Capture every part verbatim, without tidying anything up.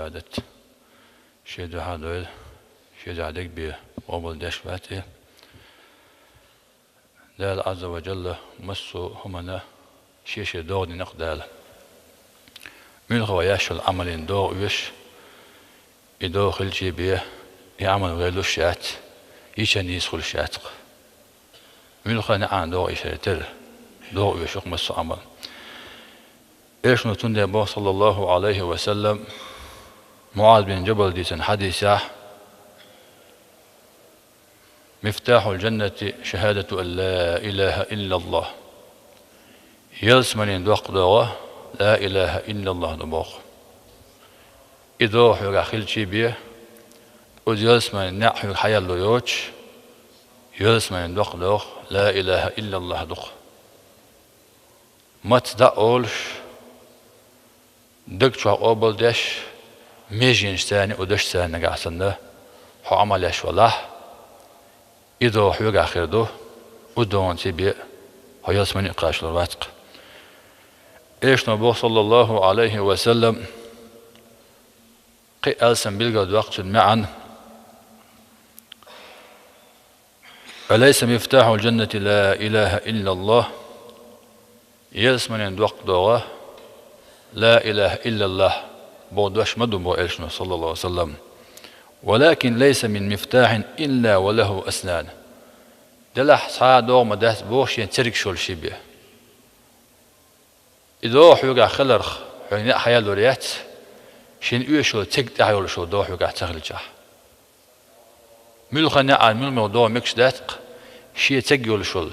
Ӏибадат шен дуьхьа дойла, шен дуьхьа дегабе къобалдеш вац и. Дала Ӏазза ва Джалла массо а хӀуманна шен-шен догӀа дина-кх Дала. Муьлхха вай еш йолу Ӏамална догӀа оьшу, и догӀа хилча бен, и Ӏамал гӀелуш яц, йича нийса хуьлуш яц-кх. Муьлхха неӀарна догӀа и шаьш тера, догӀа оьшу-кх массо а Ӏамал. Элчано цундела боху, саллаллаху Ӏалайхи ва саллам, МуӀаз бин Джабала дийцина хьадисехь: «Мифтахьул джаннати шахадату ан ла илаха иллаллах». Ялсаманин доккха догӀа ла илаха иллаллах ду боху. И догӀа хьоьгахь хилча бен, оцу ялсаманин неӀ хьоьга хьаялло йоцуш, ялсаманин доккха догӀа ла илаха иллаллах ду-кх. Маца дӀа а олуш, даг чохь къобалдеш, меженаш царна, удаш царна нагахь санна, хьо Ӏамал еш валахь, и догӀа хьоьгахь хир ду, и догӀанца бен хьо ялсамане а кхачалур вац-кх. Элчано боху, саллаллаху Ӏалайхи ва саллам, кхин а алсам билгалдоккху цуьнан маьӀна: «Алайса мифтахьул джаннати ла илаха иллаллах?» Ялсаманин доккха догӀа ла илаха иллаллах боху дош ма ду боху элчано, саллаллаху Ӏалайхи ва саллам. «Валакин лайса мин мифтахьин илла ва лаху аснан». Делахь цхьа а догӀа ма дац боху шен цергаш йолуш бен. И догӀа хьоьгахь хиларх, хьоьга неӀ хьаяллур яц, шена оьшуш йолу церг тӀехь йолуш йолу догӀа хьоьгахь ца хилчахь. Муьлхха неӀарна муьлхха догӀа мегаш дац-кх, шен церг йолуш йолу,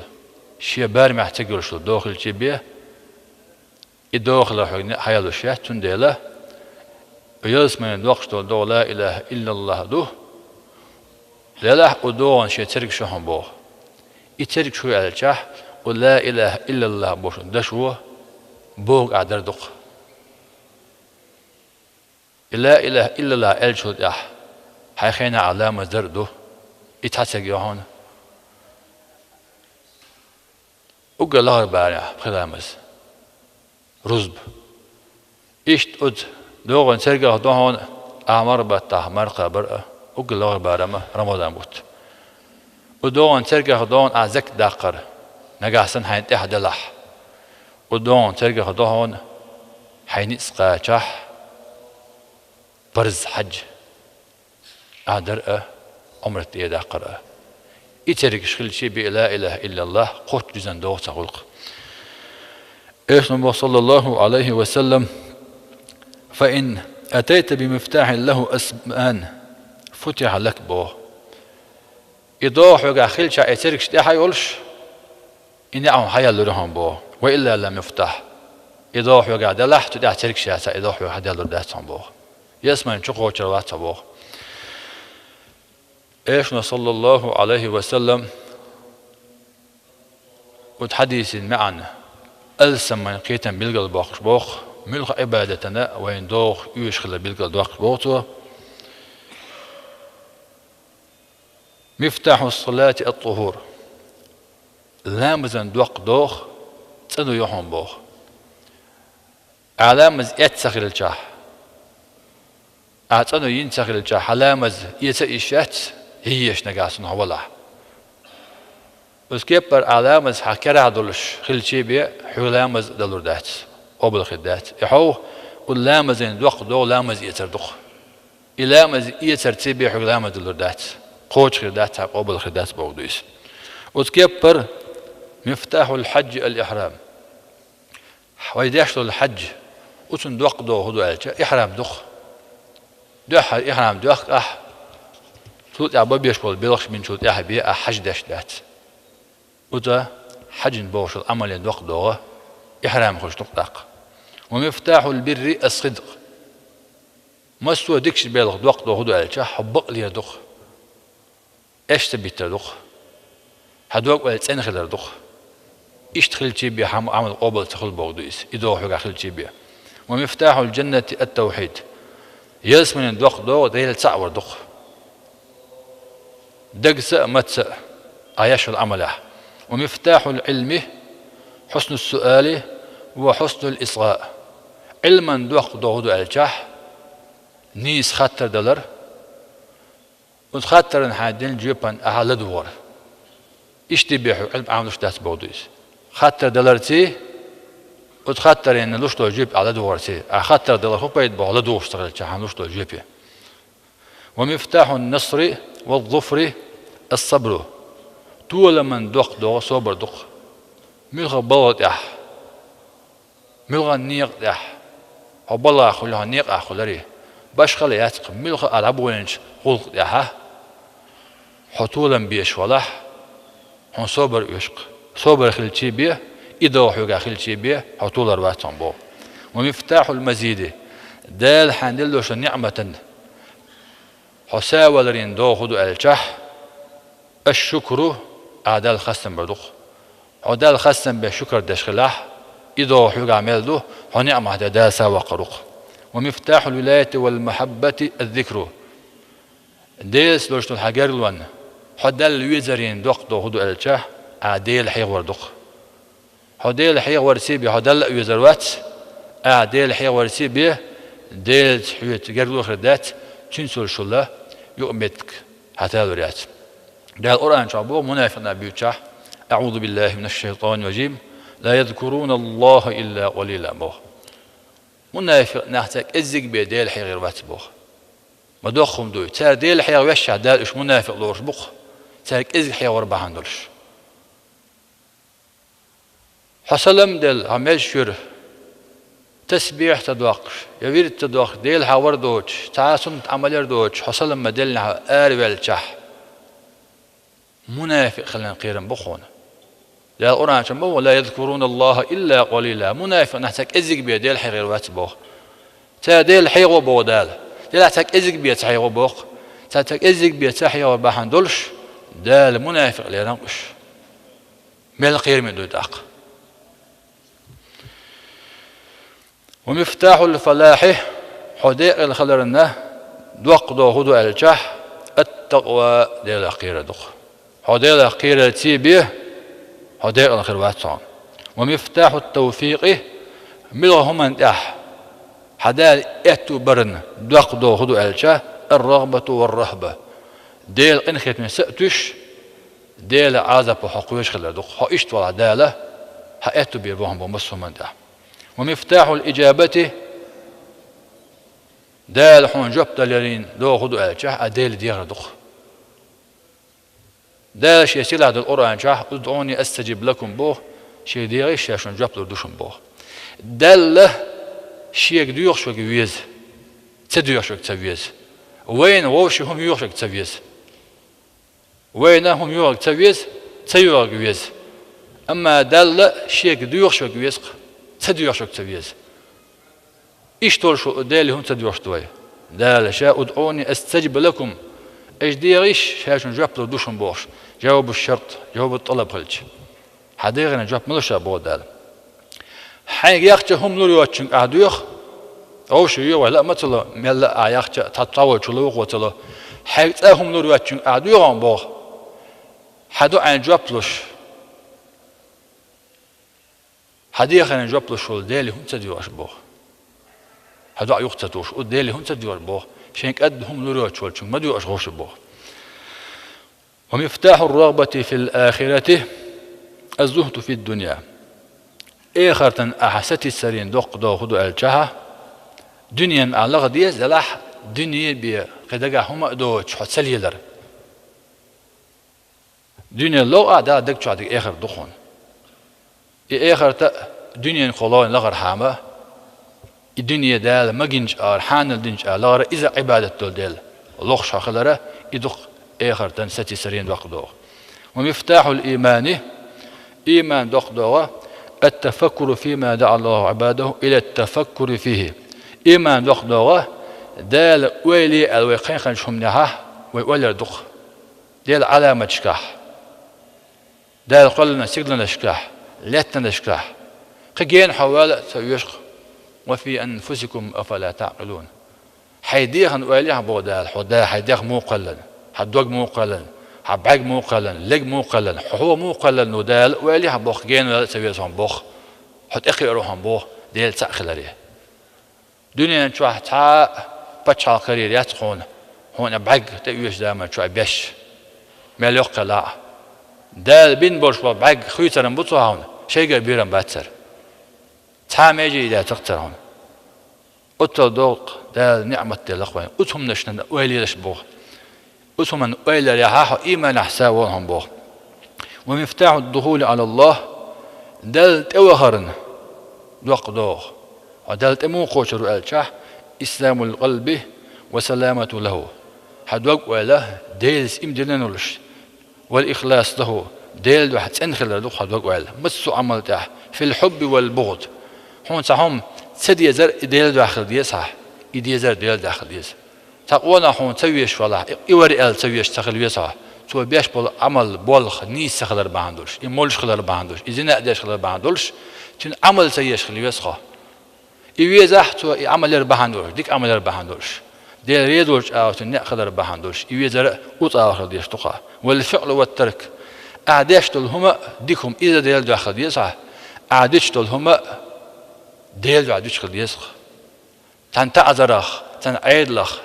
шен барамехь церг йолуш йолу догӀа хилча бен, и догӀа хиларх хьоьга неӀ хьаяллуш яц, цундела ялсаманин доккхуш долу догӀа ла илаха иллаллах ду. Делахь и догӀан шен цергаш ю хьуна боху. И цергаш хӀун ю аьлчахь, и ла илаха иллаллах боху дашо бохург ахь дар ду-кх. И ла илаха иллаллах аьллачул тӀаьхьа хьайн хенахь ахь ламаз дар а ду. И цхьа церг ю хьуна. Уггар лахара барамехь пхи ламаз, рузба. Иштта оцу догӀан цергах ду хьуна ахь марха баттахь марха бар а, уггар лахара барам а Рамадан бутт. Оцу догӀан цергах ду хьуна ахь закат даккхар, нагахь санна хьайна тӀехь делахь. Оцу догӀан цергах ду хьуна хьайн ницкъ кхачахь парз хьаьж ахь дар а, Ӏумрат тӀе даккхар а. И цергаш хилча бен ла илаха иллаллах кхоччуш дизина догӀа ца хуьлу-кх. Элчано боху, саллаллаху Ӏалайхи ва саллам: «Фа ин атайта би мифтахьин лаху аснан, футиха лак», боху. И догӀа хьоьгахь хилчахь и цергаш тӀехь а йолуш, и неӀ хьуна хьаяллур ю хьуна боху. «Ва илла лам юфтах». И догӀа хьоьгахь делахь, цу тӀехь цергаш яцахь, и догӀа хьоьга хьадаьллур дац хьуна боху. Ялсамани чу кхочур вац хьо боху. Элчано, саллаллаху Ӏалайхи ва саллам, оцу хьадисин маьӀна алсаман кхетам билгалбоккхуш боху, муьлхха Ӏибадатана вайна догӀа оьшуш хилар билгалдоккхуш боху цо. «Мифтахьу салати ат-тухур». Ламазан доккха догӀа цӀано ю хьуна боху. Ахь ламаз эцна ца хилчахь, ахь цӀано йина ца хилчахь, хьан ламаз эца а йиш яц, хӀинца нагахь санна хьо валахь. Оцу кеппара ахь ламаз хьан керахь долуш хилча бен, хьоьга ламаз далур дац, къобал хир дац. И хьо, оцу ламазан доккха догӀа ламаз эцар ду-кх. И ламаз эцарца бен хьоьга ламаз далур дац, кхочуш хир дац, цхьа къобал хир дац бохург ду иза. Оцу кеппара: «Мифтахьул хьаджи ал-ихрам». Вай деш долу хьаьж, оцун доккха догӀа хӀун ду аьлча, ихьрам ду-кх. Дуьххьара ихьрам доьхку ахь, цул тӀаьхьа бан беш болу белхаш бинчул тӀаьхьа бен ахь хьаьж деш дац. Оцу хьаьжин бохуш йолу Ӏамалан доккха догӀа ихьрам хуьлуш ду-кх тӀаккха. «Ва мифтахьул бирри ас-сидкъ». Массо а дикачу белхан доккха догӀа хӀун ду аьлча, хьо бакълер ду-кх. Эш ца биттар ду-кх. Хьан дог-ойла цӀена хилар ду-кх. Иштта хилча бен хьан Ӏамал къобал ца хуьлу бохург ду иза, и догӀа хьоьгахь хилча бен. «Ва мифтахьул джаннати ат-тавхьид». Ялсаманин доккха догӀа Дела цхьаъ вар ду-кх. Дагца а, мацца а, ахь еш йолу Ӏамалехь. «Ва мифтахьул Ӏилми хьуснус-суали ва хьуснул исгӀа». Ӏилман доккха догӀа хӀун ду аьлчахь, Нийса хаттар далар, оцу хаттарна хьан делла жоьпана ахьа ладугӀар. Иштта бен хьо Ӏилма Ӏамалуш дац боху ду иза. Хаттар даларций, оцу хаттарна луш долу жоьпе ахьа ладугӀарций, ахьа хаттар далар хӀун пайда боху ладугӀуш ца хилча хьан луш долу жоьпе. «Ва мифтахьун насри ва зуфри ас-сабру». Толаман доккха догӀа собар ду-кх. Муьлхха балгӀа тӀехь, муьлхха некъа тӀехь хьо балгӀа хуьлу, хьо некъа хуьларий, башхалла яц-кх, муьлхха а дӀаболийначу гӀуллакх тӀехь хьо толам беш валахь, хьуна собар оьшу-кх. Собар хилчий бен, и догӀа хьоьгахь хилчий бен, хьо толур вац хьуна боху. «Ва мифтахьул мазиди». Дала хьан деллачу ниӀматан хьо саваларийн догӀа хӀун ду аьлчахь, аш-шукру, ахьа Далла хастам бар ду-кх. Хьо Далла хастам беш шукар деш хилахь, и догӀа хьоьгахь мел ду, хьо ниӀмат де Дала саваккхар ву-кх. «Ва мифтахьул вилаяти вал махьаббати аз-зикру». Делаца долуш долу хьан гергарлонна, хьо Далла везарийн доккха догӀа хӀун ду аьлчахь, ахьа Дела хьехавар ду-кх. Хьо Дела хьехаварций бен хьо Далла а везар вац, ахьа Дела хьехаварций бен Делаца хьоьца гергарло хир дац, цуьнца волуш волу юкъаметтиг хьан талор яц. Дала Къуръан чохь боху мунафикъ нах буьйцучохь: «АӀузу биллахи минаш шайтанир ражим. Ла язкуруна Аллаха илла къалила», – боху. Мунафикъ нах цхьа кӀеззиг бен Дела хьехавер вац боху. Ма доккха хӀума ду и. Цара Дела хьехавеш а Дала уьш мунафикъ лоруш бу-кх, цара кӀезиг хьехавар бахьана долуш. Хьо салам делла, хьо мел шуьра, тасбихь ца доккхуш, я вирд ца доккхуш, Дела хьан вар доцуш, цхьа а суннат Ӏамал яр доцуш, хьо салам ма деллинехь араваьллачахь, мунафикъ хиларан кхерам бу хьуна. Дала Къуръан чохь ма боху: «Ла язкуруна Аллаха илла къалила». Мунафикъ нах цхьа кӀеззиг бен Дела хьехавер вац боху. Цара Дела хьехаво боху Дала. Делахь цхьа кӀеззиг бен ца хьехаво боху. Цара цхьа кӀеззиг бен ца хьехавар бахьана долуш, Дала мунафикъ лерина уьш. Мел кхераме ду тӀаккха. «Ва мифтахьул фалахьи», хьо декъала хиларна доккха догӀа хӀун ду аьлчахь, ат-такъва, Делах кхерар ду-кх. Хьо Делах кхерарций бен, хьо декъала хир вац хьуна. «Ва мифтахьут тавфикъи», муьлхха хӀуманна тӀехь хьан Дала аьтту баран доккха догӀа хӀун ду аьлча, ар-рагӀбату вар-рахӀба. Делан къинхетамца а туьйсуш, Делан Ӏазапах хьо кхоьруш хилар ду-кх. Хьо иштта валахь Дала хьан аьтту бийр бу хьуна боху массо а хӀуманна тӀехь. «Ва мифтахьул ижабати», Дала хьуна жоп даларийн догӀа хӀун ду аьлча, ахьа Деле дехар ду-кх. Дала Шен сийлахь долу Къуръан чохь: «УдӀуни астаджиб лакум», – боху, Шега дехийша, Ша шуна жоп лур ду шуна боху. Далла Шега доьхуш верг веза, ца доьхуш верг ца веза. Вайна вовшийн хӀума йоьхуш верг ца веза. Вайна хӀума йоьхург ца веза, ца йоьхург веза. Амма Далла Шега доьхуш верг веза-кх, ца доьхуш верг ца веза. Иштта волуш волу Деле хӀунда ца доьхуш ду вай? Дала Ша: «УдӀуни астаджиб лакум». Аша дехийша, Ша шуна жоп лур ду шуна бохуш, жавабу шарт, жавабу тӀалаб хилча. Хьан дехаран жоп ма лур ша боху Дала. Хьайга яхча хӀума лур йоцучуьнга ахьа доьху, вовшийн йоьху вай ла а ма ца ло, мелла а ахьа яхча, цхьа, цхьа волчу ловхо ца ло. Хьайга цкъа хӀума лур йоцучуьнга ахьа доьху боху. Хьан доӀайн жоп луш. Хьан дехаран жоп луш волу Деле хӀунда ца доьхуш боху? Хьан доӀа юха ца тухуш, у Деле хӀунда ца доьхуш боху? Шайн кӀадда хӀума лур йоцуш волчуьнга ма доьхуш вовшийн боху. «Ва мифтахьур рагӀбати фил ахирати аз-зухду фид дунья». Эхартан ахьа сатийсарийн доккха догӀа хӀун ду аьлча, дуьненна ахьа лаха деза делахь, дуьне бен кхин дагахь хӀума а доцуш хьо ца лелар. Дуьне ло а, Дала даг чохь дерг эхарт ду хьуна. И эхарта а дуьненан кхоллойн лахархьама, и дуьне Дала магинчу агӀор, хьанал динчу агӀор лахара, иза Ӏибадат долу Делла лохуш хьо хилара, и ду-кх эхартан сатийсарийн доккха догӀа. «Ва мифтахьул иймани», ийман доккха догӀа, «ат-тафаккуру фима даӀа Аллаху Ӏибадаху илат-тафаккури фихи». Ийман доккха догӀа, Дала ойла е аьлла вай кхайкхинчу хӀуманехь вай ойла яр ду-кх. Делан Ӏаламаташкахь, Дала кхоьллина сигаланашкахь, лаьттанашкахь, кхин гена хьо вала а ца оьшу-кх. «Ва фи анфусикум афала таӀкъилун». Хьайн дегӀан ойла е хьан боху Дала, хьо да хьайн дегӀ муха кхоьллина, хьан дог муха кхоьллина, хьан бӀаьрг муха кхоьллина, лерг муха кхоьллина, хьо хьо муха кхоьллина ву Дала, ойла е хьан боху, гена вала а ца веза хьуна боху, хьо тӀекхиар ву хьуна боху, Дела цхьаъ хиларе. Дуьнен чохь цхьа а Паччахьалкхе карийра яц хьуна, хьуна бӀаьрг тӀеоьшучу заманчохь беш. Мел йоккхуш хилахь а. Дала бина болуш болу бӀаьрг хуьйцур бу цо хьуна, шайгара бийр бацара. Цхьа а меже дацара хьуна. Оццул доккха Дала ниӀмат делла вайна. Оцу хӀуманашна ойла елаш боху. Оцу хӀуманна ойла яхь а, хьо ийманехь сов волу хьуна боху. «Ва мифтахьу духули Ӏала Аллах», Далла тӀевахарна доккха догӀу. Хьо Далла тӀе муха кхочур ву аьлчахь, «ислямул къалби ва саламату лаху». Хьан дог-ойла Делаца ийман диллина волуш, «вал ихлас лаху», Делан дуьхьа цӀена хилар ду хьан дог-ойла. Массо а Ӏамал тӀехь, «фил хьубби вал бугӀд». Хьуна цхьа хӀума ца дезар и Делан дуьхьа хила деза хьан, и дезар Делан дуьхьа хила деза. Цхьа къонах хьуна ца везаш валахь, и вара аьлла ца везаш ца хила веза хьо. Цо беш болу Ӏамал болх нийса ца хилар бахьана долуш, и молуш хилар бахьана долуш, и зина а деш хилар бахьана долуш, цуьнан Ӏамал ца еш хила веза хьо. И везахь цо и Ӏамал яр бахьана долуш, дика Ӏамал яр бахьана долуш. Дела реза волчу агӀор цуьнан некъ хилар бахьана долуш, и везар а оцу агӀор хила дезаш ду хьан. «Вал фиълу ват тарк». Ахьа деш долу хӀума а, дика хӀума иза Делан дуьхьа хила деза хьан. Ахьа дуьтуш долу хӀума а Делан дуьхьа дуьтуш хила деза хьан. Цхьана таӀзарах, цхьана Ӏедалах,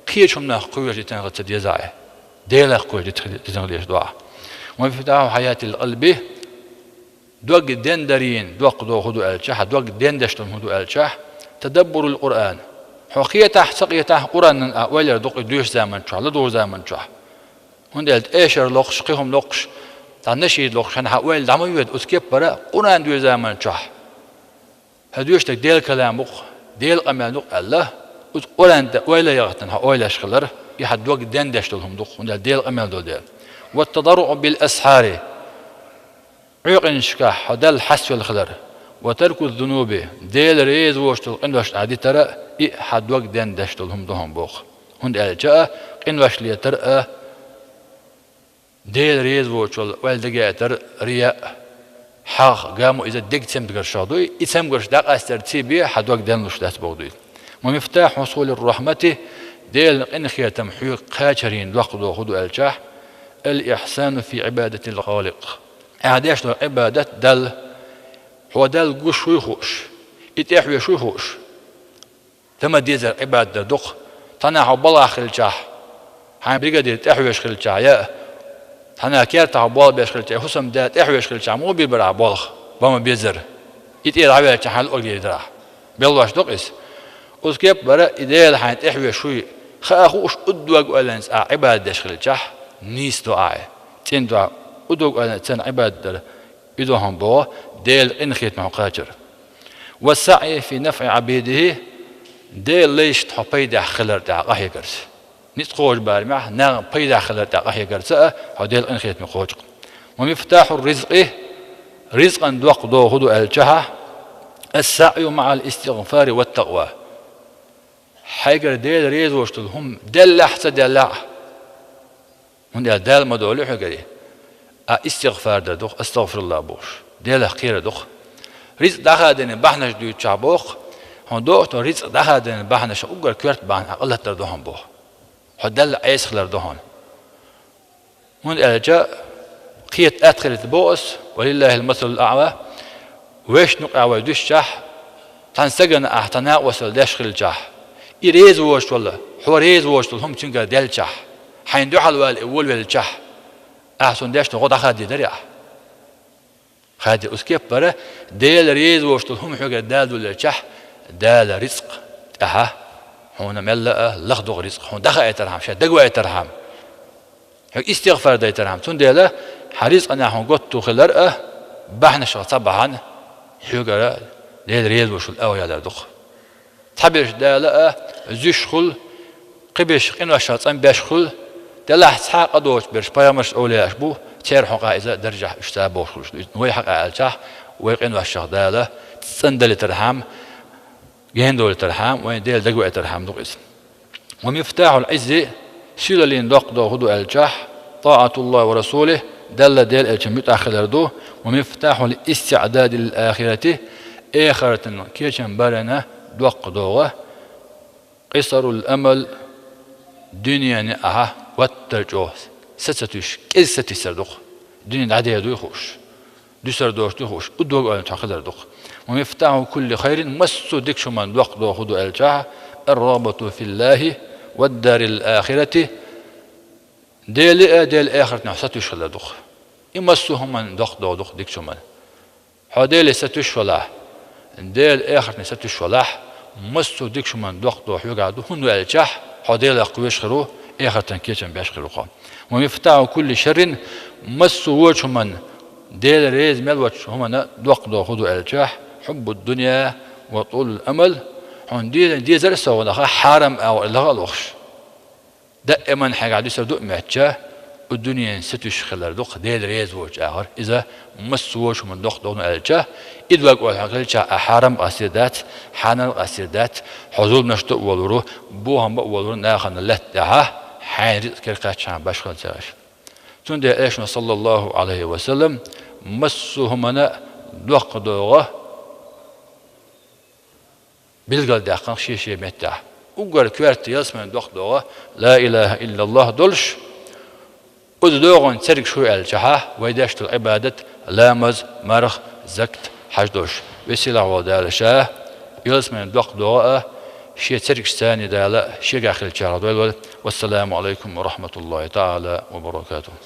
кхечу хӀуманах кхоьруш дитина хила ца деза ахь. Делах кхоьруш дитина хила дезаш ду ахь. «Ва мифтахьу хьаятил къалби». Дог дендарийн доккха догӀу хӀун ду аьлча, хьан дог дендеш долу хӀун ду аьлча, «тадаббурул Къуръан». Хьо кхетахь, ца кхетахь, Къуръанан а ойла яр ду-кх и доьшучу заманчохь, ладугӀучу заманчохь. ХӀунда аьлча эшар локхуш, кхин хӀума локхуш, цхьа нашид локхуш, хьан ойла дӀа ма воьду, оцу кеппара Къуръан доьшучу заманчохь. Хьан доьшург Делан калам бу-кх, Делан къамел ду-кх аьлла, оцу Къуръан тӀе ойла яхийтина хьо ойлаш хилар, и хьан дог дендеш долу хӀума ду-кх, хӀунда аьлча Делан къамел долу дела. «Ват тадарруъу бил асхьари». Ӏуьйкъинашкахь хьо Далла хьаставелла хилар, «ва тарку зунуби», Дела реза воцуш долу къинош ахь дитар а, и хьан дог дендеш долу хӀума ду хьуна боху. ХӀунда аьлча а, къинош летар а, Дела реза воцуш волу ойла дагайтар а, рияъ, хьагӀ, гамо иза дег цамгаршах дуй, и цамгарш дӀакъастар ца бен хьан дог денлуш дац боху дуй. «Ва мифтахьу хьусулир рахьмати», Делан къинхетам хьоьга кхачарийн доккха догӀу хӀун ду аьлча, «ал-ихсану фи Ӏибадатил Халикъ». Ахьа деш долу Ӏибадат Далла, хьо Далла гуш вуй хууш, и тӀехьоьжуш вуй хууш. Ца ма дезара Ӏибадат дар ду-кх. Цхьана хьо балхахь хилчахь, хьайн бригадира тӀехьоьжуш хилчахь, я цхьана кертахь хьо болх беш хилчахь, я хӀусамда тӀехьоьжуш хилчахь, муха бийр бара ахь болх, бан ма безара. И тӀера дӀаваьлча хьан луъург дийр дара ахь. Белхаш ду-кх иза. Оцу кеп бара и Дела хьайн тӀехьоьжуш вуй, хаа хууш, уддог ойланца ахь Ӏибадат деш хилчахь, нийса ду ахь. ЦӀена ду ахь, уддог ойланца царна Ӏибадат дар, и ду хьуна боху, Делан къинхетаме хьо кхачар. «Ва саъйи фи нафӀи Ӏабидихи», Делан лайшна хьо пайдехь хилар тӀехь къахьегарца. Ницкъ кхочу барамехь, нахана пайдехь хилар тӀехь къахьегарца а хьо Делан къинхетаме кхочу-кх. «Ва мифтахьур ризкъи», ризкъан доккха догӀу хӀун ду аьлча, «ас-саъйу маӀал истигъфари ват такъва». Хьайгара Дела реза воцуш долу хӀума деллехь а, ца деллехь а. ХӀунда аьлча Дала ма долу хьоьгара, а истигъфар дар ду-кх, астагъфируллах бохуш, Делах кхерар ду-кх. Рицкъ дӀахадийна бахьанаш дуьйцучохь боху, хьуна доху тхо рицкъ дӀахадийна бахьанаш уггар коьрта бахьана хьан къа латар ду хьуна боху. Хьо Далла Ӏеса хилар ду хьуна. ХӀунда аьлча кхета атта хилийта боху ас, ва лиллахил масалул аъла, вешан юкъахь вай дуьсучохь, цхьана стагана ахь цхьа накъосталла деш хилчахь, и реза воцуш волу, хьо реза воцуш долу хӀума цуьнгара делчахь, хьайна дуьхьал вала и волавелчахь, ахь цунна деш долу гӀо дӀахадийр дарий ахь? Хадий, оцу кеп бара, Дела реза воцуш долу хӀума хьоьгара Дала дуллелчахь, Дала рицкъ тӀехь хьуна мелла а лахдо рицкъ, хьуна дӀахаийтархьама, шайн дагаваийтархьама. Хьоьга истигъфар дайтархьама. Цундела хьан рицкъанехь хьуна готто хилар а бахьанашах цхьа бахьана, хьоьгара Дела реза волуш волу агӀо ялар ду-кх. Цхьаберш Дала а зуьйш хуьлу, кхиберш къиношах цӀанбеш хуьлу, делахь цхьа а къа доцуш берш пайхамарш, овлияаш бу, церан хьокъехь иза даржехь уьш ца бохуш хуьлуш ду. Иза вай хьокъехь аьлчахь, вай къиношах Дала цӀандалийтархьама, гендолийтархьама, вайна Дела дагаваийтархьама ду-кх иза. «Ва мифтахьул Ӏиззи», сийлаллин доккха догӀу хӀун ду аьлчахь, «тӀаӀатуллахи ва расулихи», Далла Делан элчанна муьтӀахь хилар ду, «ва мифтахьул истиӀдади лил ахирати», эхартан кечам барана доккха догӀу, «къисарул амал», дуьненан ахьа хӀоттар чӀогӀа са ца туьйсуш, кӀезиг сатийсар ду-кх, дуьне дӀадер дуй хууш. Дуьсур доцуш дуй хууш, уддог ойланца хьо хилар ду-кх. «Ва мифтахьу кулли хайрин», массо а дикачу хӀуманна доккха догӀу хӀун ду аьлчахь, الرغبة في الله والدار الآخرة. Деле а, Делан эхартнехь сатуьйсуш хилар ду-кх. И массо а хӀуманна доккха догӀу ду-кх дикачу хӀуманна. Хьо Деле сатуьйсуш валахь, Делан эхартне сатуьйсуш валахь, массо а дикачу хӀуманна доккха догӀу хьоьгахь ду, хӀунда аьлча хьо Делах кхоьруш хир ву, эхартан кечам беш хир ву хьо. ومفتاح كل شر, массо а вочу хӀуманна, Дела реза мел воцчу хӀуманна доккха догӀу хӀун ду аьлча, حب الدنيا وطول الأمل, хьуна дезан дезар а совнаха хьарам агӀор лаха а лохуш. Даиман хьайгахь дуьсур ду а моьттича, и дуьненан сатуьйсуш хилар ду-кх Дела реза воцучу агӀор. Иза массо а вочу хӀуманна доккха догӀу аьлча, и дог олу хьан хилча, а хьарам къастийр дац, хьанал къастийр дац, хьо зуламаш дан а волур ву, бохам бан а волур ву нахана лаьтта тӀехь, хьайна рицкъ кхаччахьана башхалла ца гӀаш. Цундела Элчано, саллаллаху Ӏалайхи ва саллам, массо а хӀуманна доккха догӀу билгалдаьккхина шен-шен меттехь. Уггар коьрта ялсаманин доккха догӀу ла илаха иллаллах долуш, оцу догӀун цергаш хӀун аьлчахьа, вай деш долу Ӏибадат, ламаз, марха, закат, хьаж долуш. Веза-сийлахь волу Дала ша ялсаманин доккха догӀу а, шен цергашца а Дала шегахь хиллачарах дойла вай. Вассаламу Ӏалайкум ва рахматуллахи таӀала ва баракатуху.